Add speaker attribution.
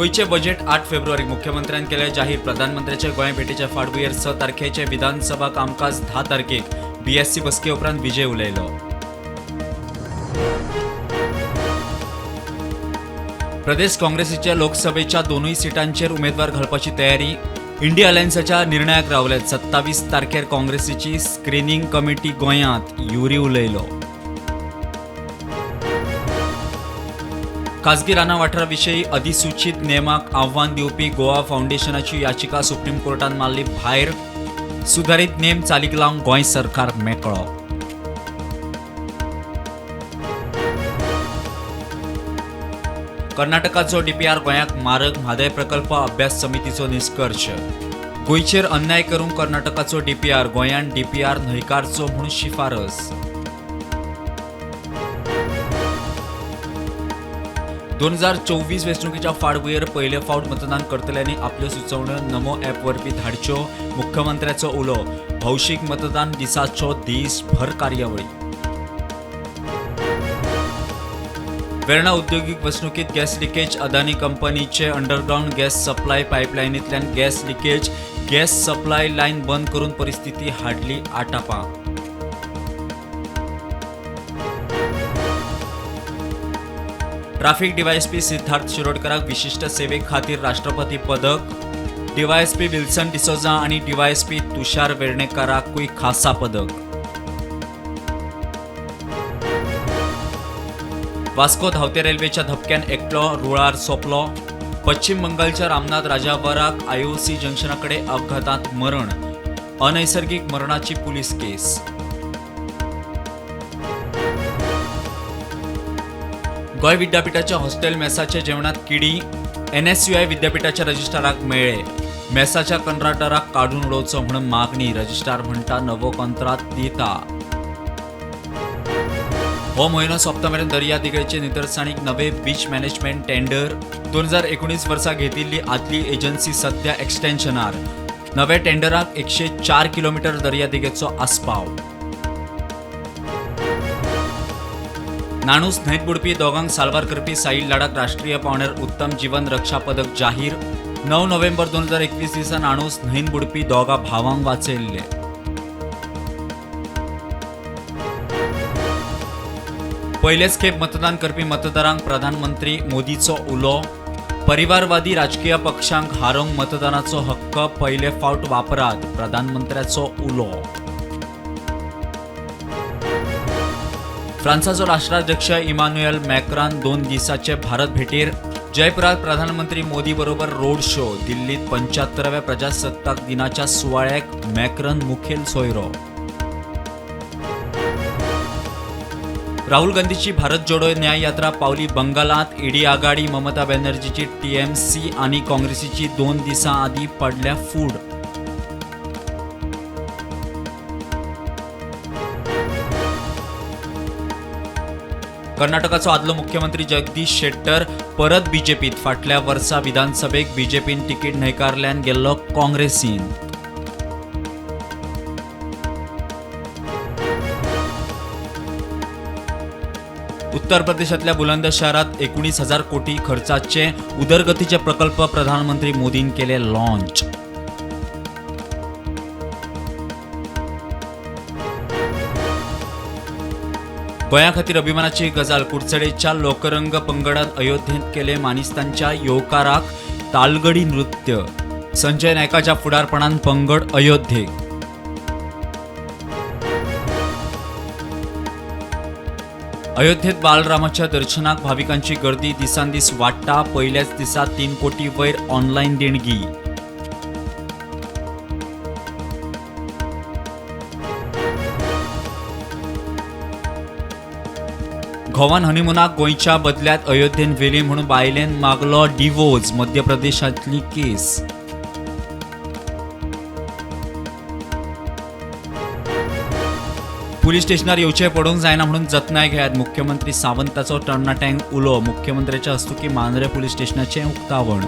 Speaker 1: गोंयचें बजेट 8 फेब्रुवारीक मुख्यमंत्र्यान केलें जाहीर. प्रधानमंत्र्याचे गोंय भेटेच्या फाटभुंयेर 6 तारखेचें विधानसभा कामकाज 10 तारखेक. बीएससी बसके उपरांत विजय उलयलो. प्रदेश काँग्रेसीच्या लोकसभेच्या दोनूय सिटांचेर उमेदवार घालपाची तयारी. इंडिया अलायन्साच्या निर्णयाक रावल्यात. 27 तारखेर काँग्रेसीची स्क्रिनींग कमिटी गोंयांत. युरी उलयलो. खाजगी रानां वाठारा विशीं अधिसूचीत नेमाक आव्हान दिवपी गोवा फावंडेशनाची याचिका सुप्रीम कोर्टान मारली भायर. सुदारीत नेम चालीक लावंक गोंय सरकार मेकळो. कर्नाटकाचो डीपीआर गोंयाक मारक. म्हादय प्रकल्प अभ्यास समितीचो निश्कर्श. गोंयचेर अन्याय करूंक कर्नाटकाचो डीपीआर. गोंयान डीपीआर न्हयकारचो म्हूण शिफारस. 2024 वेंचणुकेच्या फाटभुंयेर पयले फावट मतदान करतल्यांनी आपल्यो सुचोवण्यो नमो ॲप वरवीं धाडच्यो. मुख्यमंत्र्याचो उलो. भौशीक मतदान दिसाचो देशभर कार्यावळी. वेर्णा उद्योगीक वसणुकीत गॅस लिकेज. अदानी कंपनीचे अंडरग्रावंड गॅस सप्लाय पायपलायनींतल्यान gas leakage. Gas supply line बंद करून परिस्थिती हाडली आटापा. ट्राफिक डीवायएसपी सिद्धार्थ शिरोडकराक विशिश्ट सेवे खातीर राष्ट्रपती पदक. डीवायएसपी विल्सन डिसोजा आनी डीवायएसपी तुषार वेर्णेकराकूय खासा पदक. वास्को धांवते रेल्वेच्या धपक्यान एकलो रुळार सोंपलो. पश्चिम बंगालच्या रामनाथ राजावराक आयओसी जंक्शना कडेन अपघातांत मरण. अनैसर्गिक मरणाची पुलीस केस. गोंय विद्यापीठाच्या हॉस्टेल मेसाच्या जेवणात किडी. एनएसयूआय विद्यापीठाच्या रजिस्ट्राराक मेळ्ळे. मेसाच्या कंत्राटदाराक काडून उडोवचो म्हूण मागणी. रजिस्ट्रार म्हणटा नवो कंत्राट दिता. हो म्हयनो सोंपता मेरेन दर्या देगेचे नितळसाणीक नवे बीच मॅनेजमेंट टेंडर. 2019 वर्सा घेतिल्ली आदली एजन्सी सध्या एक्सटेन्शनार. नव्या टेंडराक 104 किलोमिटर दर्यादेगेचो आस्पाव. नाणूस न्हंयत बुडपी दोगांक साल्वार करपी साहिल लाडाक राष्ट्रीय पांवड्यार उत्तम जीवन रक्षा पदक जाहीर. 9 नोव्हेंबर 2021 दिसा नाणूस न्हंयत बुडपी दोगां भावांक वाचयल्ले. पयलेच खेप मतदान करपी मतदारांक प्रधानमंत्री मोदीचो उलो. परिवारवादी राजकीय पक्षांक हारोवंक मतदानाचो हक्क पयले फावट वापरात. प्रधानमंत्र्याचो उलो. फ्रांसाचो राष्ट्राध्यक्ष इमानुएल मॅक्रान 2 दिसाचे भारत भेटीर. जयपुरात प्रधानमंत्री मोदी बरोबर रोड शो. दिल्लीत 75व्या प्रजासत्ताक दिनाच्या सुवाळ्याक मॅक्रन मुखेल सोयरो. राहुल गांधीची भारत जोडो न्याय यात्रा पावली बंगालात. ईडी आघाडी ममता बॅनर्जीची टीएमसी आणि काँग्रेसीची 2 दिसां आदीं पडल्या फूड. कर्नाटकाचो आदलो मुख्यमंत्री जगदीश शेट्टर परत बीजेपीत. फाटल्या वर्सा विधानसभेक बीजेपीन तिकीट न्हयकारल्यान गेल्लो काँग्रेसीन. उत्तर प्रदेशातल्या बुलंदशहरात 19,000 कोटी खर्चाचे उदरगतीचे प्रकल्प प्रधानमंत्री मोदीन केले लॉन्च. गोंया खातीर अभिमानाची गजाल. कुडचडेच्या लोकरंग पंगडान अयोध्येंत केले मानिस्तांच्या येवकाराक तालगडी नृत्य. संजय नायकाच्या फुडारपणान पंगड अयोध्येक. अयोध्येत बालरामाच्या दर्शनाक भाविकांची गर्दी दिसान दीस वाडटा. पयल्याच दिसा 3 कोटी वयर ऑनलायन देणगी. घोवान हनीमुनाक गोंयच्या बदल्यात अयोध्येन व्हेली म्हूण बायलेन मागलो डिवोर्स. मध्य प्रदेशांतली केस. पुलीस स्टेशनार येवचें पडूंक जायना म्हणून जतनाय घेयात. मुख्यमंत्री सावंताचो तरणाट्यांक उलो. मुख्यमंत्र्याच्या हस्तुकीं मांद्रें पुलीस स्टेशनाचें उक्तावण.